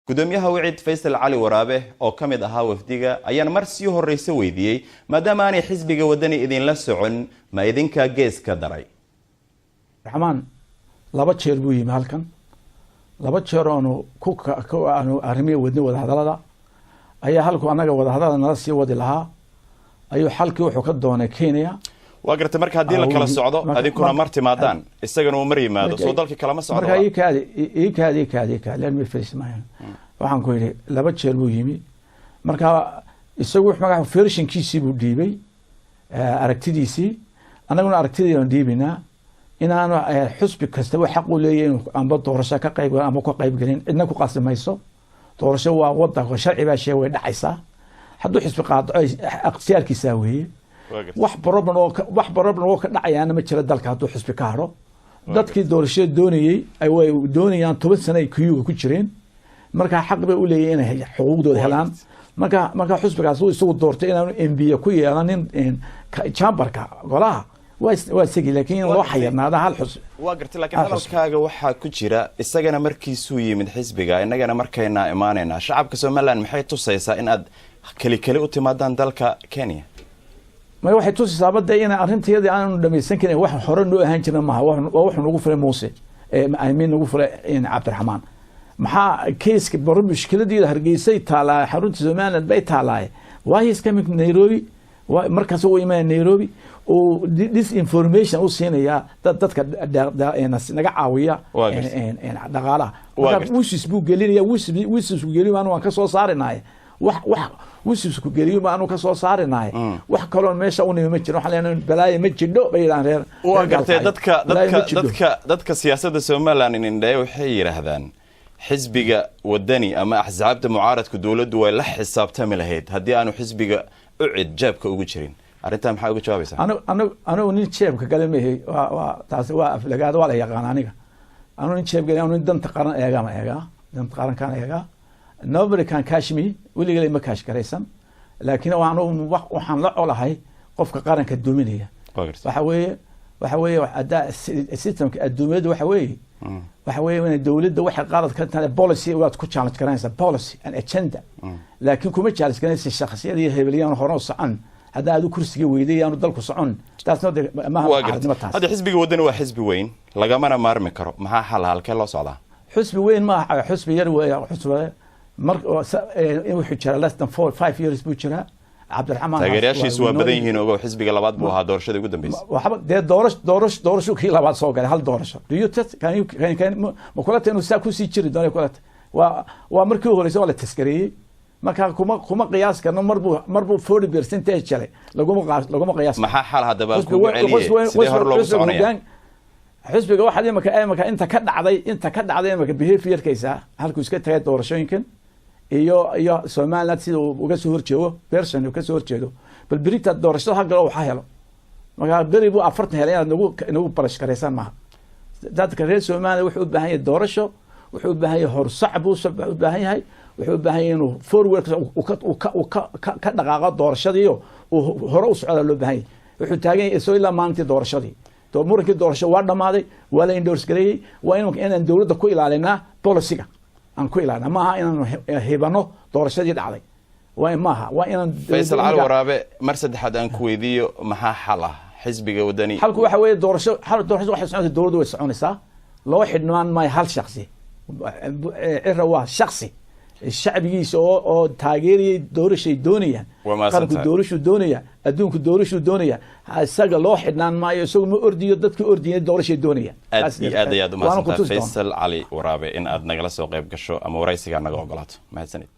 Gudoomiyaha UCID, Faysal Cali Waraabe, oo ka mid ahaa wafdiga, ayaan mar sii horreyse weydiiyey: maadaama aanay xisbiga Wadani idinla socon, ma idinka geeska daray? Raxmaan laba jeer buu yimi halkan, laba jeer oonu ku aanu arrimihii wadni wadahadalada ayaa halku annaga wadahadalada nala sii wadi lahaa ayuu xalkii wuxuu ka doonay Kenya. Waa gartay. Marka haddii la kala socdo, adinkuna mar timaadaan, isagana uu mar yimaado, soo dalkii kalama socdo? Marka ikaadi, ikaadi, ikaadi, ikaadi, let me finish my. Waxaan ku yidhi laba jeer buu yimi. Marka isagu wuxuu magaca versionkiisii buu dhiibay, aragtidiisii, annaguna aragtidiiaan dhiibinaa inaanu xusbi kastaba xaq u leeyahy inuu amba doorasho ka qayb ama ka qayb gelin. Cidna ku qasbi mayso. Doorasho waa wadanka, sharci baa sheegay, way dhacaysaa. Hadduu xisbi qaadaco, ikhtiyaarkiisaa weeye. Wax problem oo ka dhacayaana ma jira dalka hadduu xisbi ka hadho. Dadkii doorashada doonayey way doonayaan, 10 sano ay queuega ku jireen, marka xaq bay u leeyihin inay xuquuqdooda helaan. Marka xusbigaas uu isagu doortay inaanu MP ku yeelanin chamberka golaha waa isagii, laakiin in loo xayirnaada hal xusbi. Waa gartay, laakiin hadalkaaga waxaa ku jira isagana markiisuu yimid xisbiga, innagana markaynaa imaanaynaa. Shacabka Somaliland maxay tusaysaa in aad keli keli u timaadaan dalka Kenya? May, waxay tusaysaaba dee ina arrintayadii aanu dhamaysan karin. Wax hore noo ahaan jirna maaha. Waa wuxuu nagu furay Muuse, I mean nagu furay Cabdiraxmaan. Maxaa keiska baro mushkiladeeda Hargeysay taalaa, xarunta Somaliland bay taalaaye. Why is coming to Nairobi? Markaas uu imanaya Nairobi, uu disinformation u siinayaa dadka naga caawiya dhaqaalaha. Marka wisis buu gelinaya, wisisku geliyo waan ka soo saarinaye. Wax wisisku geliyo maanu ka soo saarinaye. Wax kaloo meesha u nimi ma jiro. Waxaan leenahay balaayo ma jidho bay yidhahaan reer. Waa gartay. Dadka siyaasadda Somaliland indhee waxay yidhaahdaan xisbiga Wadani ama axsaabta mucaaradka, dowladdu way la xisaabtami lahayd haddii aanu xisbiga UCID jeebka ugu jirin. Arrintaa maxaa uga jawaabaysaa? Anigu nin jeebka gale mehe. Waa taasi, waa aflagaada, waa la yaqaan. Aniga anigu nin jeeb gale, anu nin danta qaran eegaa, ma eegaa, danta qarankaan eegaa. Nobody can cash me, weligale ma cash garaysan, laakiin waxaan la colahay qofka qaranka duminaya. Waxa weeye haddaa systemka adduunyada waxa weeye inay dowladda waxay qalad ka tahay policy waad ku challenge garanaysaa, policy and agenda, laakiin kuma challenge garanaysa shakhsiyada iyo hebelyaan hore u socon. Hadda aadu kursiga weyday, yaanu dalku socon, taasna maaha mucaaradnimo taas. Hadda xisbiga Wadani waa xisbi weyn, lagamana maarmi karo. Maxaa xal? Halkee loo socdaa? Xusbi weyn maaha, xusbi yar weeye. Xusbi mar wuxuu jiraa less than 4, 5 years buu jiraa Cabdiraxmaan. Taageerayaashiisu waa badan yihiin, ogow. Xisbiga labaad buu ahaa doorashadii ugu dambeysay. Waxba dee doorasho kii labaad soo galay hal doorasho. Do you test can you can, can ma kula ta inuu saa kusii jiri doono? Kula ta waa markii u horeysay waa la taskareeyey. Marka kuma qiyaas karno. Marbuu 40% jelay, laguma qiyaas. Maxaa xal haddaba kugu celiye? Sidee hore loogu soconaya? Xisbiga waxaad imaka inta ka dhacday imaka behaviorkaysa, halkuu iska tagay doorashooyinkan iyo Somaliland sida uu uga soo horjeedo, person uu ka soo horjeedo. Bal berita doorashada ha galo, waxa helo. Marka beri buu 40 helay, inaad nagu barash garaysaan maaha. Dadka reer Somaliland wuxuu u baahan yahay doorasho, wuxuu u baahan yahay horsac buu u baahan yahay, wuxuu u baahan yahay inuu forward ka dhaqaaqo doorashadiiyo uu hore u socda loo baahan yahay. Wuxuu taagan yahay isoo ilaa maalintii doorashadii. Murankii doorasho waa dhamaaday, waa la endorse gareeyey. Waa inaan dowladda ku ilaalinaa, policyga aan ku ilaalina maaha inaanu hibano doorashadii dhacday. Waa maaha, waa inaan Faysal Cali Waraabe, mar saddexaad aan ku weydiiyo: maxaa xal ah xisbiga Wadani? Xalku waxa weeye doorasho. Xal doorasho waxay soconaysaa, dowladdu way soconaysaa. Loo xidhnaan maayo hal shaksi. Cira waa shaksi, shacbigiisa oo taageerayay doorashay doonayaan. Waa mahadsan qaranku tahay. Doorashuu doonaya, adduunku doorashuu doonaya. Isaga loo xidhnaan maayo, isagu ma ordiyo, dadkii ordiyay doorashay doonayaan. Aad iyo aad ayaad Waana ku umahadsantahay, tusi doonaa. Faysal Cali Waraabe, in aad nagala soo qayb gasho ama waraysigaa naga ogolaato. Mahadsanid.